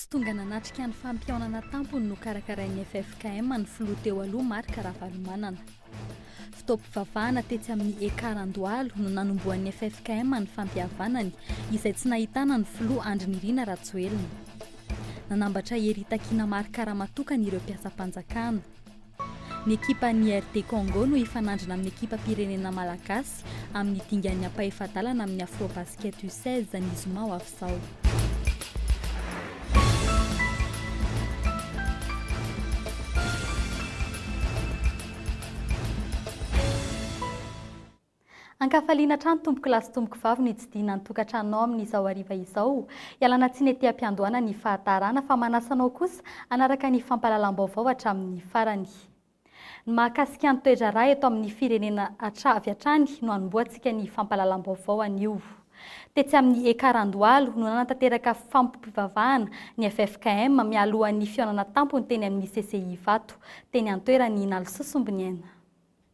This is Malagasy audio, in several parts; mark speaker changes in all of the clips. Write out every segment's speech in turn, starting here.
Speaker 1: Tsy tonga nanatrika ny fampihaonana tampony nokarakarain'ny ffkm ny filoha teo aloha Marc Ravalomanana. Fotoam-pivavahana tetsy amin'ny Ekar Andohalo no nanombohan'ny ffkm ny fampihavanany, izay tsy nahitana ny filoha Andry Nirina Rajoelina. Nanambatra hery hitakiana mari-karama tokana ireo mpiasam-panjakana. Ny ekipan'ny RD Congo no hifanandrina amin'ny ekipam-pirenena malagasy amin'ny dingan'ny ampahefa-dalana amin'ny Afrobasket U16 ny zoma ho avy izao. Ankafaliana hatrany tompoko lahy sy tompoko vavy no hitsidihina ny tokantranonao amin'izao hariva izao. Ialana tsiny ety am-piandohana ny fahatarana fa manasa anao kosa hanaraka ny fampahalalam-baovao hatramin'ny farany. Ny mahakasika ny toe-draharaha eto amin'ny firenena avy hatrany no hanombohantsika ny fampahalalam-baovao anio. Tetsy amin'ny Ekar Andohalo no nanatanteraka fanompoam-pivavahana ny ffkm mialohan'ny fihaonana tampony teny amin'ny CCI Ivato. Teny an-toerana i Nalisoa Sombiniaina.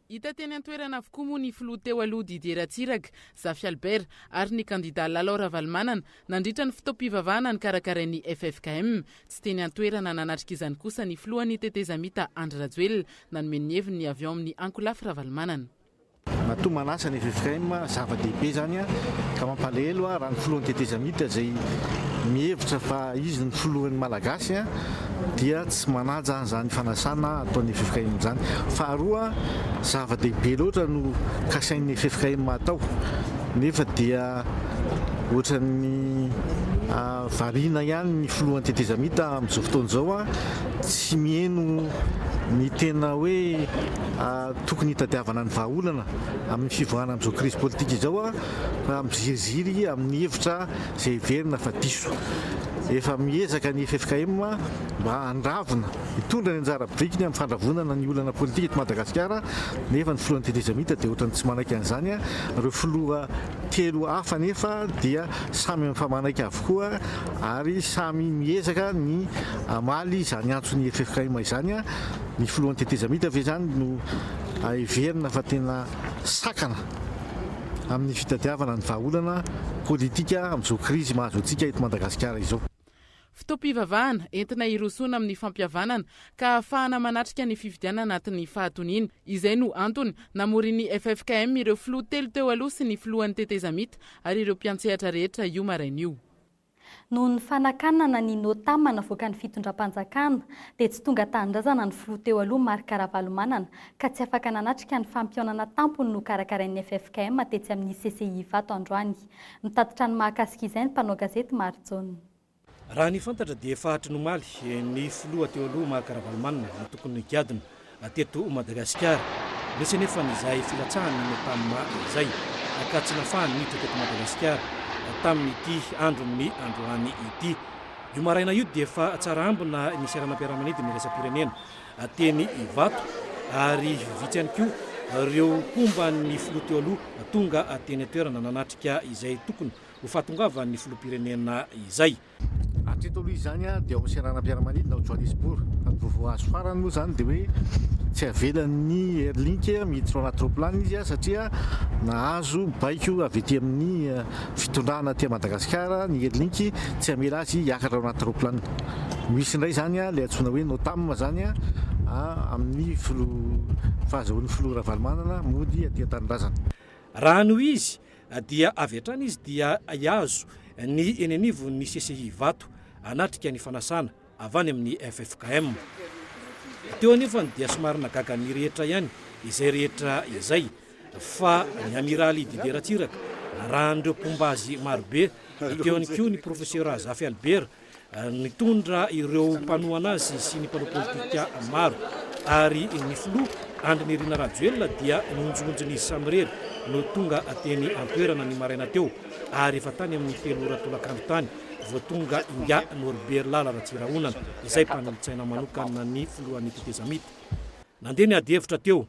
Speaker 2: Hita teny an-toerana avokoa moa ny filoha teo aloha Didier Ratsiraka, Zafy Albert ary ny kandida Lalao Ravalomanana nandritra ny fotoam-pivavahana nokarakarain'ny ffkm. Tsy teny an-toerana nanatrika izany kosa ny filohan'ny tetezamita Andry Rajoelina, nanome ny heviny ny avy ao amin'ny ankolafy Ravalomanana.
Speaker 3: Matoa manasa ny ffkm, zava-dehibe izany ka mampalahelo raha ny filohan'ny tetezamita izay mihevitra fa izy no filohan'ny Malagasy dia tsy manaja an'izany fanasana ataon'ny ffkm izany. Faharoa, zava-dehibe loatra no kasain'ny ffkm atao nefa dia ohatran'ny variana ihany ny filohan'ny tetezamita amin'izao fotoana izao, tsy miheno ny tena hoe tokony hitadiavana ny vahaolana amin'ny fivoahana amin'izao krizy politika izao fa miziriziry amin'ny hevitra izay heverina fa diso. Efa miezaka ny ffkm mba handravona, hitondra ny anjara birikiny amin'ny fandravonana ny olana politika eto Madagasikara nefa ny filohan'ny tetezamita dia ohatran'ny tsy manaiky an'izany. Ireo filoha telo hafa anefa dia samy mifamanaiky avokoa ary samy miezaka ny hamaly izany antson'ny ffkm izany. Ny filohan'ny tetezamita ve izany no heverina fa tena sakana amin'ny fitadiavana ny vahaolana politika amin'izao krizy mahazo antsika eto Madagasikara izao.
Speaker 2: Fotoam-pivavahana entina hirosoana amin'ny fampihavanana ka hahafahana manatrika ny fifidianana anatin'ny fahatoniana. Izay no antony namorian'ny ffkm ireo filoha telo teo aloha sy ny filohan'ny tetezamita ary ireo mpiantsehatra rehetra io maraina io.
Speaker 1: Noho ny fanakanana ny Notam navoakan'ny fitondram-panjakana dia tsy tonga tanindrazana ny filoha teo aloha Marc Ravalomanana ka tsy afaka nanatrika ny fampihaonana tampony nokarakarain'ny ffkm tetsy amin'ny CCI Ivato androany. Mitatitra ny mahakasika izay ny mpanao gazety Marijaona.
Speaker 4: Raha ny fantatra dia efa hatry ny omaly ny filoha teo aloha Marc Ravalomanana no tokony nigadona teto Madagasikara. Nisy anefa ny izay filatsahany ny Notam izay ka tsy nafahany niditra teto Madagasikara tamin'ity andron'ny androany ity. Io maraina io dia efa tsara ambina ny seranam-piaramanidina iraisam-pirenena teny Ivato ary vitsy ihany koa ireo mpomba ny filoha teo aloha tonga teny an-toerana nanatrika izay tokony ho fahatongavan'ny filoham-pirenena izay.
Speaker 3: Hatreto aloha izany dia ao amin'ny seranam-piaramanidina ao Johannesburg. Fa ny vaovao azo farany moa izany dia hoe tsy avelan'ny Airlink miditra ao anaty roplanina izy satria nahazo baiko avy ety amin'ny fitondrana aty Madagasikara ny Airlink tsy hamela azy hiakatra ao anaty roplanina. Misy indray izany ilay antsoina hoe Notam izany amin'ny filoha fahazahoan'ny filoha Ravalomanana mody aty an-tanindrazana.
Speaker 4: Raha noho izy dia avy hatrany izy dia hihazo ny eny anivon'ny CCI Ivato hanatrika ny fanasana avy any amin'ny ffkm. Teo anefa dia somary nagaga ny rehetra ihany izay rehetra izay fa ny Amiraly Didier Ratsiraka narahan'ireo mpomba azy marobe, teo ihany koa ny Profesora Zafy Albert Nitondra ireo mpanohana azy sy ny mpanao politika maro ary ny filoha Andry Nirina Rajoelina dia nihonjohonjon'izy samirery no tonga teny an-toerana ny maraina teo ary efa tany amin'ny telo ora tolakandro tany vao tonga ingahy Norbert Lala Ratsirahonana izay mpanolotsaina manokana ny filohan'ny tetezamita. Nandeha ny adihevitra teo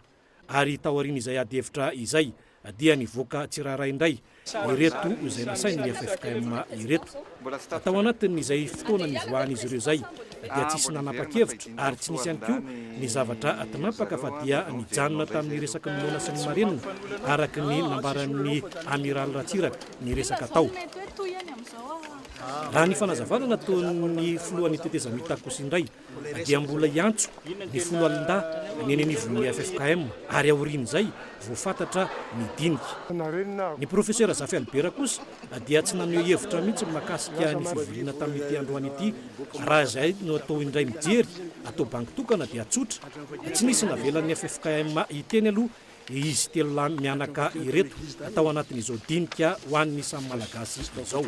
Speaker 4: Ary taorian'izay ady hevitra izay dia nivoaka tsirairay indray ireto izay nasain'ny ffkm ireto. Tao anatin'izay fotoana nivoahan'izy ireo izay dia tsisy nanapa-kevitra ary tsy nisy ihany koa ny zavatra tinapaka fa dia nijanona tamin'ny resaky ny moana sy ny marenina araka ny nambaran'ny Amiraly Ratsiraka ny resaka tao. Raha ny fanazavana nataon'ny filohan'ny tetezamita kosa indray dia mbola hiantso ny foloalindahy ny eny anivon'ny ffkm ary aorian'izay vao fantatra ny dinika. Ny Profesera Zafy Albert kosa dia tsy naneho hevitra mihitsy mahakasika ny fivoriana tamin'ity androany ity. Raha izay no atao indray mijery, atao banky tokana dia tsotra. Tsy nisy navelan'ny ffkm hiteny aloha izy telolahy mianaka ireto tao anatin'izao dinika ho an'ny samy Malagasy izao.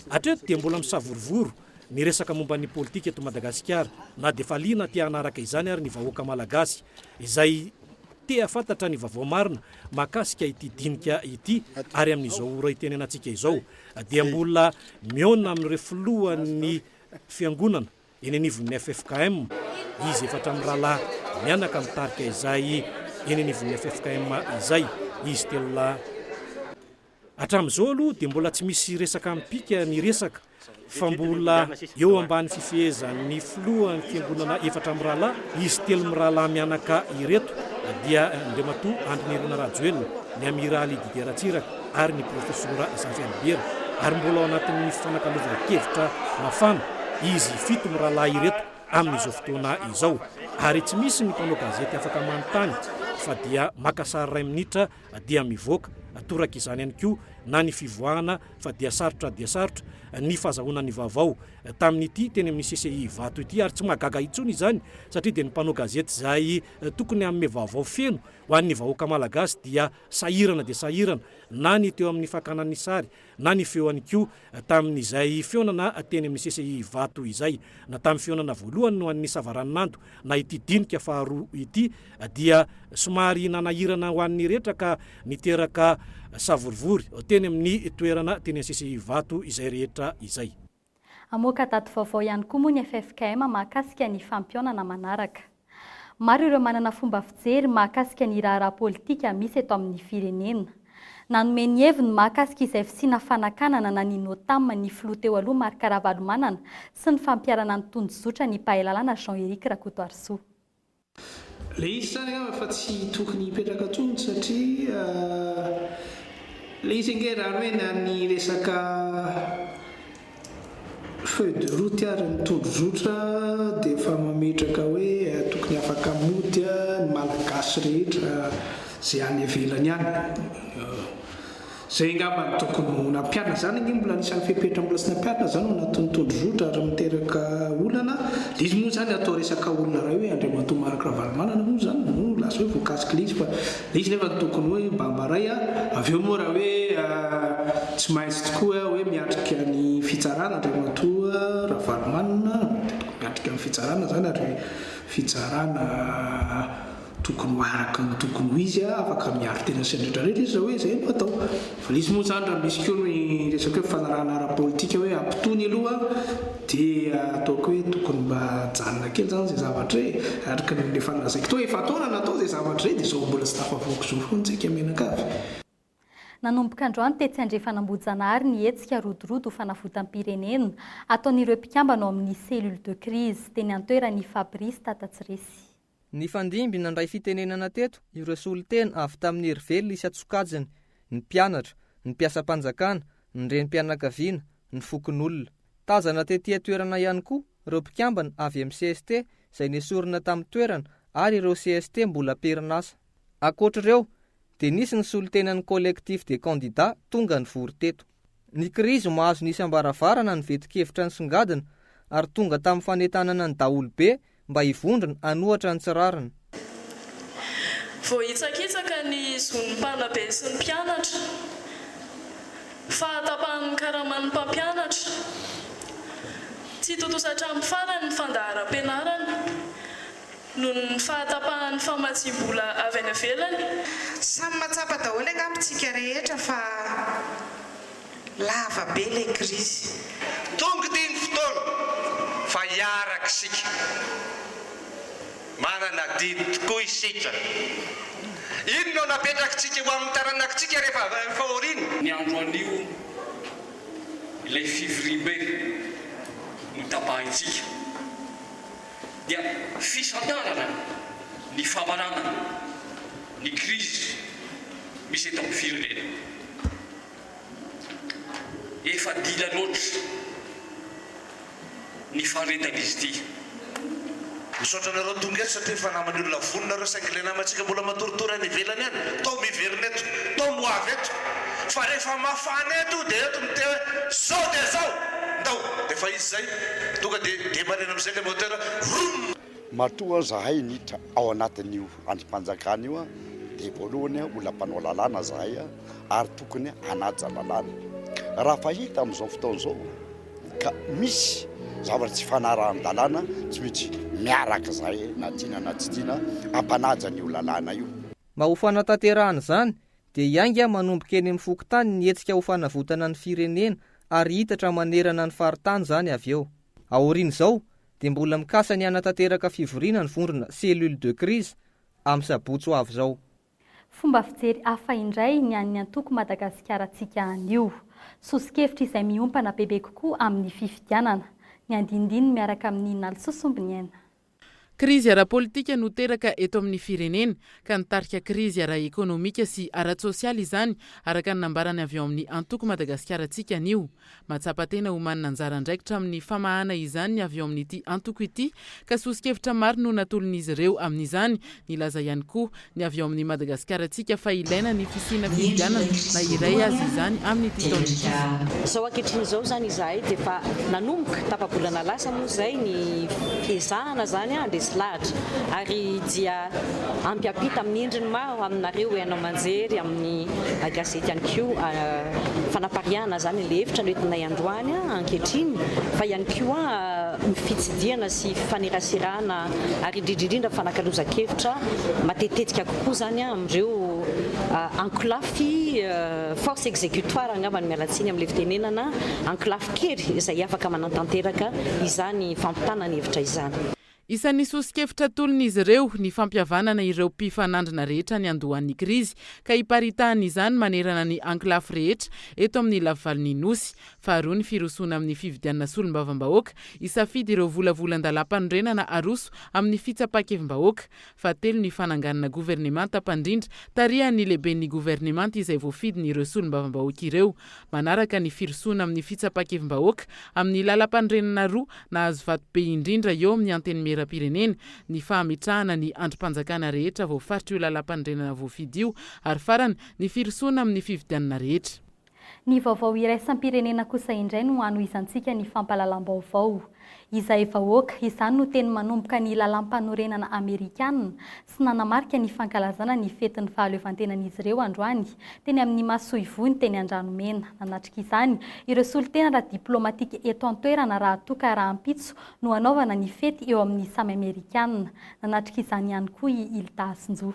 Speaker 4: Hatreto dia mbola misavorovoro ny resaka momba ny politika eto Madagasikara na dia efa liana te hanaraka izany ary ny vahoaka Malagasy izay te hahafantatra ny vaovao marina mahakasika ity dinika ity ary amin'izao ora itenenantsika izao dia mbola mihaona amin'ireo filohan'ny fiangonana eny anivon'ny ffkm izy efatra mirahalahy mianaka mitarika izay eny anivon'ny ffkm izay izy telolahy. Hatramin'izao aloha dia mbola tsy misy resaka mipika ny resaka fa mbola eo ambany fifehezan'ny filohan'ny fiangonana efatra mirahalahy, izy telo mirahalahy mianaka ireto dia Andriamatoa Andry Nirina Rajoelina, ny Amiraly Didier Ratsiraka ary ny Profesora Zafy Albert ary mbola ao anatin'ny fifanakalozan-kevitra mafana izy fito mirahalahy ireto amin'izao fotoana izao ary tsy misy ny mpanao gazety afaka manontany fa dia maka sary iray minitra dia mivoaka, toraka izany ihany koa na ny fivoahana fa dia sarotra dia sarotra ny fahazahoana ny vaovao tamin'ity teny amin'ny CCI Ivato ity ary tsy mahagaga intsony izany satria dia ny mpanao gazety izay tokony hanome vaovao feno ho an'ny vahoaka malagasy dia sahirana dia sahirana na ny teo amin'ny fakana ny sary na ny feo ihany koa tamin'izay fihaonana teny amin'ny CCI Ivato izay. Na tamin'ny fihaonana voalohany no an'ny savaranonando na ity dinika faharoa ity dia somary nanahirana ho an'ny rehetra ka niteraka savorivory teny amin'ny toerana teny amin'ny CCI Ivato izay rehetra izay.
Speaker 1: Hamoaka daty vaovao ihany koa moa ny ffkm mahakasika ny fampihaonana manaraka. Maro ireo manana fomba fijery mahakasika ny raharaha politika misy eto amin'ny firenena. Nanome ny heviny mahakasika izay fisiana fanakanana na ny Notam ny filoha teo aloha Marc Ravalomanana sy ny fampiharana ny tondrozotra ny mpahay lalàna Jean Eric Rakotoarisoa.
Speaker 5: Le izy zany angamba fa tsy tokony hipetraka tsony satria le izy ange raha hoe na ny resaka feuille de route ary ny tondrozotra dia efa mametraka hoe tokony afaka mody ny malagasy rehetra zay any ivelany any. Zay angamba no tokony ho nampiharina. Zany ange mbola anisan'ny fepetra mbola tsy nampiharina zany ao anatin'ny tondrozotra ary miteraka olana. Le izy moa zany atao resaka olona iray hoe Andriamatoa Marc Ravalomanana moa zany no lasa hoe voakasik'le izy fa le izy nefa tokony hoe mba ambaray a. Avy eo moa raha hoe tsy maintsy tokoa hoe miatrika ny fitsarana Andriamatoa Ravalomanana dia tokony miatrika ny fitsarana zany ary fitsarana Tokony ho araka ny tokony ho izy, afaka miaro tena sy ny rehetra rehetra izy raha hoe izay no atao. Fa ilay izy moa izany raha misy koa ny resaka hoe fanarahana ara-politika hoe ampitony aloha dia ataoko hoe tokony mba ajanona kely izany izay zavatra e! Araka ny efa nolazaiko teo, efa taona natao izay zavatra izay dia izao mbola tsy tafavoaka izao foana isika mianakavy.
Speaker 1: Nanomboka androany tetsy Andrefan'Ambohijanahary ny hetsika Rodorodo ho fanavotam-pirenena ataon'ireo mpikambana ao amin'ny cellule de crise teny an-toeran'i Fabrice Tatatsiresy.
Speaker 6: Nifandimby nandray fitenenana teto ireo solontena avy tamin'ny hery velona isan-tsokajiny, ny mpianatra, ny mpiasam-panjakana, ny renim-pianakaviana, ny fokonolona. Tazana tety an-toerana ihany koa ireo mpikambana avy amin'ny cst izay nesorina tamin'ny toerana ary ireo cst mbola am-perinasa. Ankoatr'ireo dia nisy ny solontenan'ny Collectif des candidats tonga nivory teto. Ny krizy mahazo ny isam-baravarana ny vetin-kevitra nisongadina ary tonga tamin'ny fanentanana ny daholobe mba hivondrona hanohatra ny tsy rariny.
Speaker 7: Voahitsakitsaka ny zon'ny mpanabe sy ny mpianatra, fahatapahan'ny karaman'ny mpampianatra, tsy tontosa hatramin'ny farany ny fandaharam-pianarana noho ny fahatapahan'ny famatsiam-bola avy any ivelany.
Speaker 8: Samy mahatsapa daholo angamba tsika rehetra fa Lava be le krizy.
Speaker 9: Tonga ity ny fotoana fa hiaraka isika. Manana adidy tokoa isika. Inona no napetrakitsika ho amin'ny taranakitsika rehefa aoriana?
Speaker 10: Ny andro anio ilay fivoriambe notapahintsika dia fisantarana ny famaranana ny krizy misy eto amin'ny firenena. Efa dila loatra ny faharetan'izy ity.
Speaker 9: Misaotra anareo tonga eto satria efa naman'ny olona vonona nareo saingy ilay namantsika mbola matoritory any ivelany any tao miverina eto, tao ho avy eto fa rehefa mafana eto dia eto miteny hoe zao dia zao! Ndao! Dia efa izy izay tonga dia demarena amin'izay ilay moteur vroom!
Speaker 11: Matoa zahay niditra ao anatin'io andrim-panjakana io dia voalohany olona mpanao lalàna zahay ary tokony hanaja lalàna. Raha fahita amin'izao fotoana izao ka misy zavatra tsy fanarahan-dalàna tsy maintsy miaraka zahay na tiana na tsy tiana hampanaja an'io lalàna io.
Speaker 6: Mba ho fanatanterahana izany dia hiainga manomboka eny amin'ny fokontany ny hetsika ho fanavotana ny firenena ary hitatra manerana ny faritany izany avy eo. Aorian'izao dia mbola mikasa ny hanatanteraka fivoriana ny vondrona Cellule de crise amin'ny sabotsy ho avy izao.
Speaker 1: Fomba fijery hafa indray ny an'ny antoko Madagasikara Tsika anio. Soso-kevitra izay miompana bebe kokoa amin'ny fifidianana. Ny andinindininy miaraka amin'i Nalisoa Sombiniaina.
Speaker 2: Krizy ara-politika no teraka eto amin'ny firenena, ka nitarika krizy ara-ekonomika sy ara-tsosialy izany, araka ny nambarany avy ao amin'ny antoko Madagasikara Tsika anio. Mahatsapa tena ho manana anjara andraikitra amin'ny famahana izany ny avy ao amin'ity antoko ity ka soso-kevitra maro no natolon'izy ireo amin'izany. Nilaza ihany koa ny avy ao amin'ny Madagasikarantsika fa ilaina ny fisiana fifidianana na iray aza izany amin'ity taona ity.
Speaker 12: Izao ankehitriny izao izany izahay dia efa nanomboka, tapa-bolana lasa moa izay ny fiezahana izany handresy lahatra ary dia hampiampita amin'ny endriny maro aminareo haino aman-jery, amin'ny gazety ihany koa fanapariahana izany ilay hevitra noentinay androany ankehitriny fa ihany koa ny fitsidihana sy fifaneraserana ary indrindra indrindra fanakalozan-kevitra matetitetika kokoa izany amin'ireo ankolafy force exécutoire angamba no miala tsiny amin'ilay fitenenana ankolafin-kery izay afaka manatanteraka izany fampitana ny hevitra izany.
Speaker 2: Isan'ny soso-kevitra atolon'izy ireo ny fampihavanana ireo mpifanandrina rehetra niandohan'ny krizy ka hiparitahan'izany manerana ny ankolafy rehetra eto amin'ny lafivalon'ny Nosy. Faharoa ny firosoana amin'ny fividianana solombavambahoaka hisafidy ireo volavolan-dalàmpanorenana aroso amin'ny fitsapan-kevim-bahoaka. Fahatelo ny fananganana governemanta mpandrindra tarihan'ny lehiben'ny governemanta izay voafidin'ireo solombavambahoaka ireo. Manaraka ny firosoana amin'ny fitsapan-kevim-bahoaka amin'ny lalampanorenana roa nahazo vato be indrindra eo amin'ny Antenimierampirenena, ny fahametrahana ny andrim-panjakana rehetra voafaritr'io lalampanorenana voafidy io ary farany ny firosoana amin'ny fifidianana rehetra.
Speaker 1: Ny vaovao iraisam-pirenena kosa indray no hanohizantsika ny fampahalalam-baovao. Izahay vahoaka, izany no teny manomboka ny lalàmpanorenana amerikana sy nanamarika ny fankalazana ny fetin'ny fahaleovantenan'izy ireo androany teny amin'ny masoivohony teny Andranomena. Nanatrika izany ireo solontena ara-diplaomatika eto an-toerana raha toa ka rahampitso no hanaovana ny fety eo amin'ny samy amerikana. Nanatrika izany ihany koa i Hilda Hasinjo.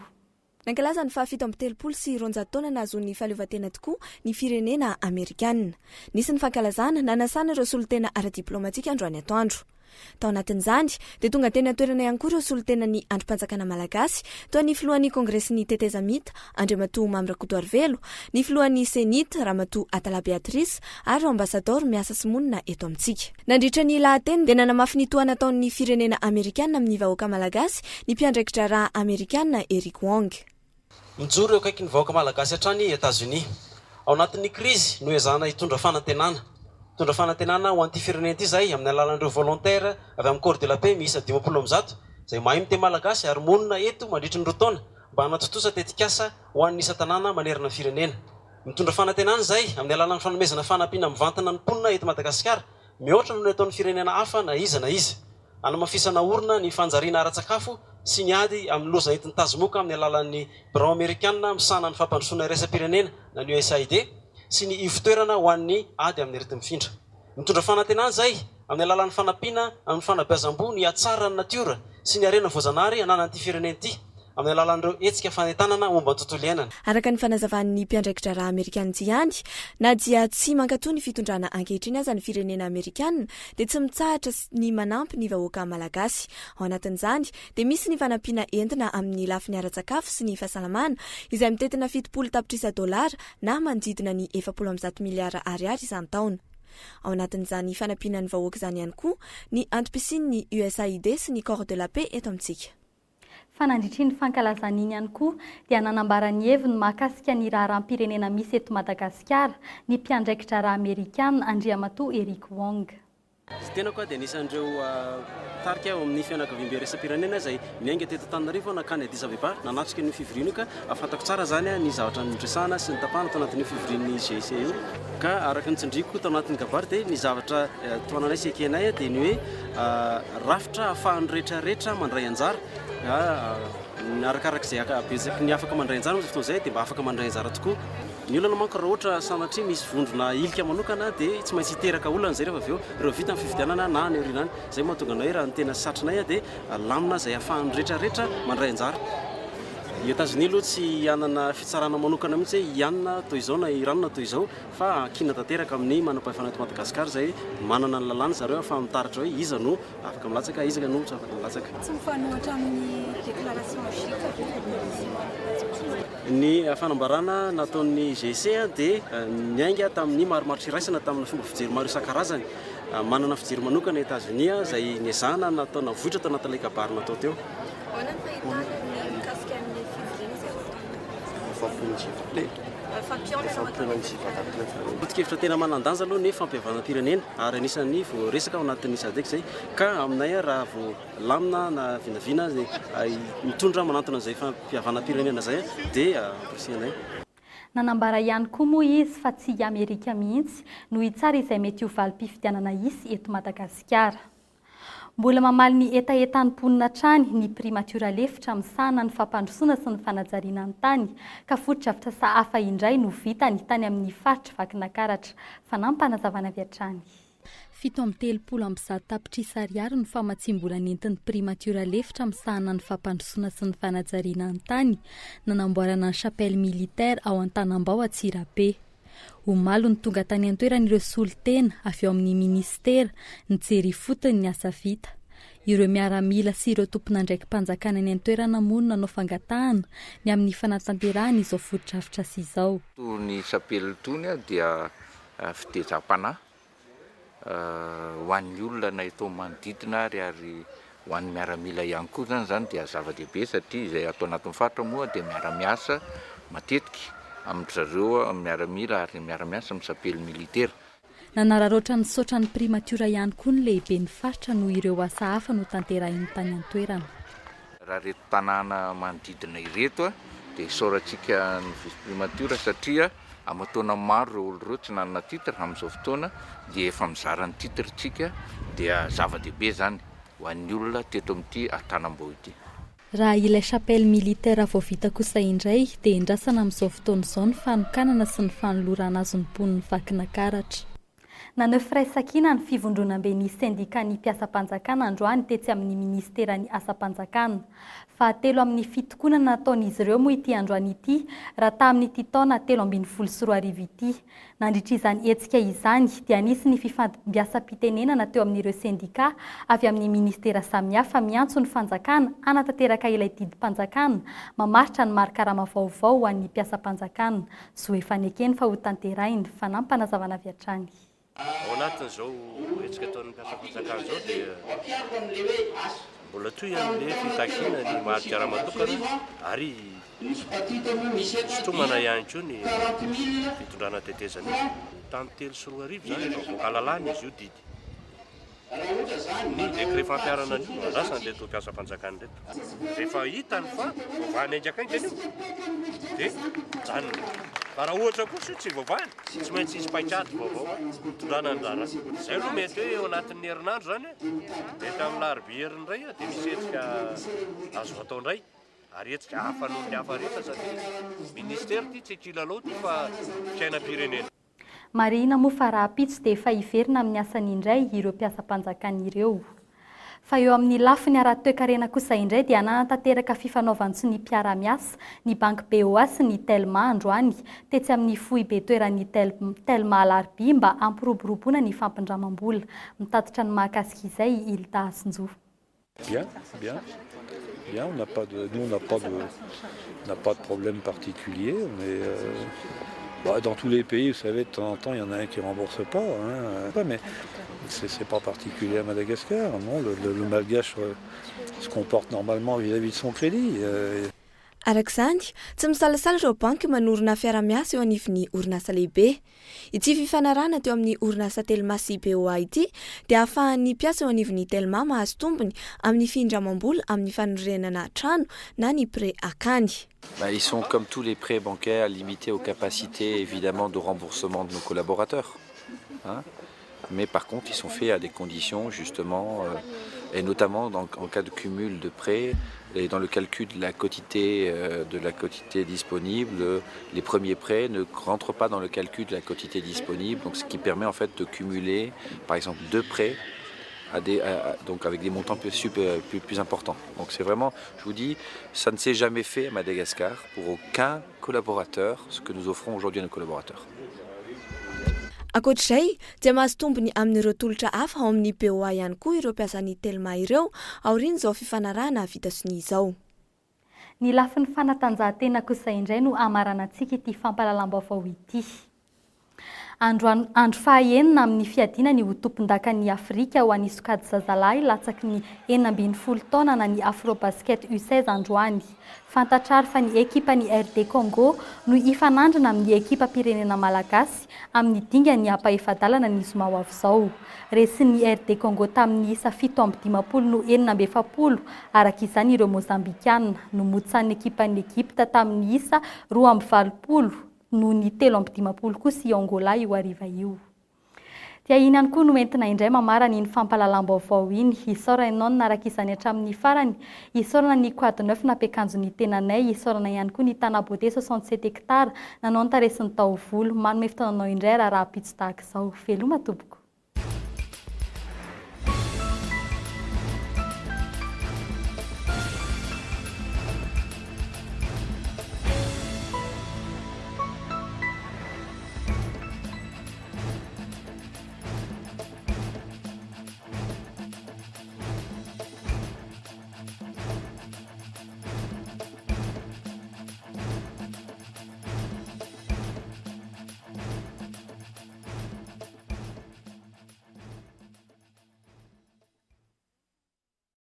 Speaker 13: Nankalaza ny faha 237 taona nahazoany ny fahaleovantena tokoa ny firenena amerikana. Nisy ny fankalazana, nanasana ireo solontena ara-diplaomatika androany atoandro. Tao anatin'izany, dia tonga teny an-toerana ihany koa ireo solontenan'ny andrim-panjakana malagasy, toa ny filohan'ny Kongresin'ny tetezamita, Andriamatoa Mamy Rakotoarivelo, ny filohan'ny Cenit, Ramatoa Atala Béatrice, ary ireo ambasadaoro miasa sy monina eto amintsika. Nandritra ny lahateny dia nanamafy ny tohana ataon'ny firenena amerikana amin'ny vahoaka malagasy ny mpiandraiki-draharaha amerikana Eric Wong.
Speaker 14: Mijoro eo akaikin'ny vahoaka malagasy hatrany i Etazonia. Ao anatin'ny krizy no ezahana hitondra fanantenana. Mitondra fanantenana ho an'ity firenena ity izahay amin'ny alalan'ireo volontaires avy amin'ny Corps de la Paix miisa 150 izay mahay miteny malagasy ary monina eto mandritry ny roa taona mba hanatontosa tetikasa ho an'ny isan-tanàna manerana ny firenena. Mitondra fanantenana izay amin'ny alalan'ny fanomezana fanampiana mivantana ny mponina eto Madagasikara, mihoatra noho ny ataon'ny firenena hafa na iza na iza. Hanamafisana orina ny fanjariana ara-tsakafo sy ny ady amin'ny loza entin'ny tazomoka amin'ny alalan'ny Birao Amerikana misahana ny fampandrosoana iraisam-pirenena na ny USAID sy ny ivotoerana ho an'ny ady amin'ny areti-mifindra. Mitondra fanantenana izay amin'ny alalan'ny fanampiana amin'ny fanabeazam-boho ny hatsara ny natiora sy ny harena voajanahary ananan'ity firenena ity amin'ny alalan'ireo hetsika fanentanana momba ny tontolo iainana.
Speaker 13: Araka ny fanazavan'ny mpiandraiki-draharaha amerikana ity ihany, na dia tsy mankatò ny fitondrana ankehitriny aza ny firenena amerikana dia tsy mitsahatra ny manampy ny vahoaka malagasy. Ao anatin'izany dia misy ny fanampiana entina amin'ny lafiny ara-tsakafo sy ny fahasalamana izay mitentina 70 tapitrisa dolara na manodidina ny 140 miliara ariary isan-taona. Ao anatin'izany fanampiana ny vahoaka izany ihany koa ny antom-pisian'ny USAID sy ny Corps de la Paix eto amintsika.
Speaker 1: Fa nandritra iny fankalazana iny ihany koa dia nanambara ny heviny mahakasika ny raharaham-pirenena misy eto Madagasikara ny mpiandraiki-draharaha amerikana Andriamatoa Eric Wong.
Speaker 14: Ny tenako dia anisan'ireo mpitarika ao amin'ny fianakaviambe iraisam-pirenena izay niainga teto Antananarivo nankany Addis Abeba nanatrika an'io fivoriana io ka fantako tsara izany ny zavatra noresahana sy notapahana tao anatin'io fivorian'ny GIC io. Ka araka ny tsindriako tao anatin'ny kabary dia ny zavatra tohananay sy ekenay dia ny hoe rafitra ahafahan'ny rehetra rehetra mandray anjara arakarak'izay habetsaky ny afaka mandray anjara amin'izay fotoana izay dia mba afaka mandray anjara tokoa. Ny olana manko raha ohatra sanatria misy vondrona ilika manokana dia tsy maintsy hiteraka olana izay rehefa avy eo, rehefa vita ny fifidianana na any aoriana any. Izay no mahatonga anay raha ny tena satrinay dia lamina izay ahafahan'ny rehetra rehetra mandray anjara. I Etazonia aloha tsy hanana fitsarana manokana mihitsy hoe i anona toy izao na i ranona toy izao fa ankina tanteraka amin'ny manam-pahefana eto Madagasikara izay manana ny lalàna zareo ahafaha mitaratra hoe iza no afaka milatsaka, iza no tsy afaka milatsaka.
Speaker 15: Tsy mifanohitra amin'ny déclaration GIC ve ilay position an'i Rajoelina?
Speaker 14: Ny fanambarana nataon'ny GIC dia niainga tamin'ny marimaritra iraisana tamin'ny fomba fijery maro isan-karazany. Manana fijery manokana i Etazonia izay nezahana natao navoitra tao anatin'ilay kabary natao teo.
Speaker 15: Ahoana ny fahitana ny mikasika ny fivoriana izay ho atao? Fampihaonana ho atao.
Speaker 14: Foto-kevitra tena manan-danja aloha ny fampihavanam-pirenena ary anisan'ny voaresaka ao anatin'ny Sadec izay ka aminay raha vao lamina na vinavina mitondra manantona an'izay fampihavanam-pirenena izay dia amporisihanay.
Speaker 1: Nanambara ihany koa moa izy fa tsy i Amerika mihitsy no hitsara izay mety ho valim-pifidianana hisy eto Madagasikara. Mbola mamaly ny hetahetan'ny mponina hatrany ny primatiora lefitra misahana ny fampandrosoana sy ny fanajariana ny tany ka fotodrafitrasa hafa indray no vitany tany amin'ny faritr'i Vakinakaratra. Fanampinazavana avy hatrany. 137 tapitrisa ariary ny famatsiam-bola nentin'ny primatiora lefitra misahana ny fampandrosoana sy ny fanajariana ny tany nanamboarana ny chapelle militaire ao Antanambao Antsirabe. Omaly no tonga tany an-toerana ireo solontena avy ao amin'ny minisitera nijery ifotony ny asa vita. Ireo miaramila sy ireo tompon'andraiki-panjakana any an-toerana moa no nanao fangatahana ny amin'ny fanatanterahana izao fotodrafitrasa izao.
Speaker 16: Itony chapelle itony dia fitezam-panahy ho an'ny olona na eto manodidina ary ary ho an'ny miaramila ihany koa izany izany dia zava-dehibe satria izay ato anatin'ny faritra moa dia miara-miasa matetika amin-dry zareo miaramila ary miara-miasa amin'ny sapely militera.
Speaker 1: Nanararaotra nisaotra ny primatiora ihany koa ny lehiben'ny faritra noho ireo asa hafa notanterahiny tany an-toerana.
Speaker 16: Raha ireto tanàna manodidina ireto dia isaorantsika ny vice primatiora satria Aman-taona maro ireo olona ireo tsy nanana titre, amin'izao fotoana dia efa mizara ny titre tsika dia zava-dehibe izany ho an'ny olona teto amin'ity Antanambao ity.
Speaker 1: Raha ilay chapelle militaire vao vita kosa indray dia endrasana amin'izao fotoana izao ny fanokanana sy ny fanolorana azy ny mponin'i Vakinakaratra. Naneho firaisankina ny fivondronamben'ny sendikan'ny mpiasam-panjakana androany tetsy amin'ny minisiteran'ny asam-panjakana. Fahatelo amin'ny fitokonana nataon'izy ireo moa ity androany ity raha tamin'ity taona 2013 ity. Nandritra izany hetsika izany dia nisy ny fifandimbiasam-pitenenana teo amin'ireo sendika avy amin'ny minisitera samihafa miantso ny fanjakana hanatanteraka ilay didim-panjakana mamaritra ny mari-karama vaovao ho an'ny mpiasam-panjakana. Zo efa nekeny fa ho tanterahiny, fanampanazavan avy hatrany.
Speaker 17: Ao anatin'izao hetsika ataon'ny mpiasam-panjakana izao dia mbola toy an'ilay fitakiana ny mari-karama tokana ary fisintomana ihany koa ny fitondrana tetezamita. Tamin'ny 2003 izany efa voaka lalàna izy io didy. Ny décret fampiharana an'io no andrasan'ireto mpiasam-panjakana ireto. Rehefa hitany fa voavahany haingakaingana io dia mijanona. Fa raha ohatra kosa io tsy voavahany, tsy maintsy hisy paikady vaovao hitondrana ny raharaha. Izay aloha mety hoe eo anatin'ny herinandro izany, mety amin'ny alarobia heriny indray dia misy hetsika azo atao indray. Ary hetsika hafa noho ny hafa rehetra satria ministera ity tsy kilalao ity fa fiainam-pirenena.
Speaker 1: Marihina moa fa rahampitso dia efa hiverina amin'ny asany indray ireo mpiasam-panjakana ireo. Fa eo amin'ny lafiny ara-toekarena kosa indray dia nanatanteraka fifanaovan-tsonia mpiara-miasa ny banky BOA sy ny Telma androany tetsy amin'ny foibe toeran'ny Telma Alarobia mba hampiroboroboana ny fampindramam-bola. Mitatitra ny mahakasika izay i Hilda Hasinjo.
Speaker 18: Bien, bien, bien, on n'a pas de, nous on n'a pas de, on n'a pas de problème particulier, on est, euh, bah, dans tous les pays, vous savez, de temps en temps, il y en a un qui rembourse pas, hein, ouais, mais c'est pas particulier à Madagascar, non, le, le, le malgache euh, se comporte normalement vis-à-vis de son crédit.
Speaker 13: Araka izany, tsy misalasala ireo banky manorina fiara-miasa eo anivon'ny orinasa lehibe. Ity fifanarahana teo amin'ny orinasa Telma sy BOA ity dia ahafahan'ny mpiasa eo anivon'ny Telma mahazo tombony amin'ny fihindramam-bola amin'ny fanorenana trano na ny prêt akany.
Speaker 16: Bah, ils sont comme tous les prêts bancaires limités aux capacités évidemment de remboursement de nos collaborateurs. Hein. Mais par contre, ils sont faits à des conditions justement, euh, et notamment dans, en cas de cumul de prêts et dans le calcul de la quotité, euh, de la quotité disponible, les premiers prêts ne rentrent pas dans le calcul de la quotité disponible, donc ce qui permet en fait de cumuler par exemple deux prêts à des, à, donc avec des montants plus, plus, plus importants. Donc c'est vraiment, je vous dis, ça ne s'est jamais fait à Madagascar pour aucun collaborateur, ce que nous offrons aujourd'hui à nos collaborateurs.
Speaker 13: Ankoatr'izay dia mahazo tombony amin'ireo tolotra hafa ao amin'ny BOA ihany koa ireo mpiasan'ny Telma ireo aorian'izao fifanarahana vita sonia izao.
Speaker 1: Ny lafiny fanatanjahantena kosa indray no hamaranantsika ity fampahalalam-baovao ity. Andro andro fahaenina amin'ny fiadiana ny ho tompondakan'i Afrika ho an'ny sokajy zazalahy latsaky ny 16 taona na ny Afrobasket U16 androany. Fantatra ary fa ny ekipan'ny RD Congo no hifanandrina amin'ny ekipam-pirenena malagasy amin'ny dingan'ny ampahefa-dalana ny zoma ho avy izao. Resin'ny RD Congo tamin'ny isa 57 no 46 araka izany ireo Mozambikana. Nomotsahan'ny ekipan'ny Egypta tamin'ny isa 82 noho ny 53 kosa i Angola io hariva io. Dia iny ihany koa no entina indray mamarana iny fampahalalam-baovao iny. Isaorana ianao nanaraka izany hatramin'ny farany. Isaorana ny Quad Neuf nampiakanjo ny tenanay. Isaorana ihany koa ny Tana Beauté 67 hectares nanao ny tarehy sy ny taovolo. Manome fotoana anao indray raha rahampitso tahaka izao. Veloma tompoko.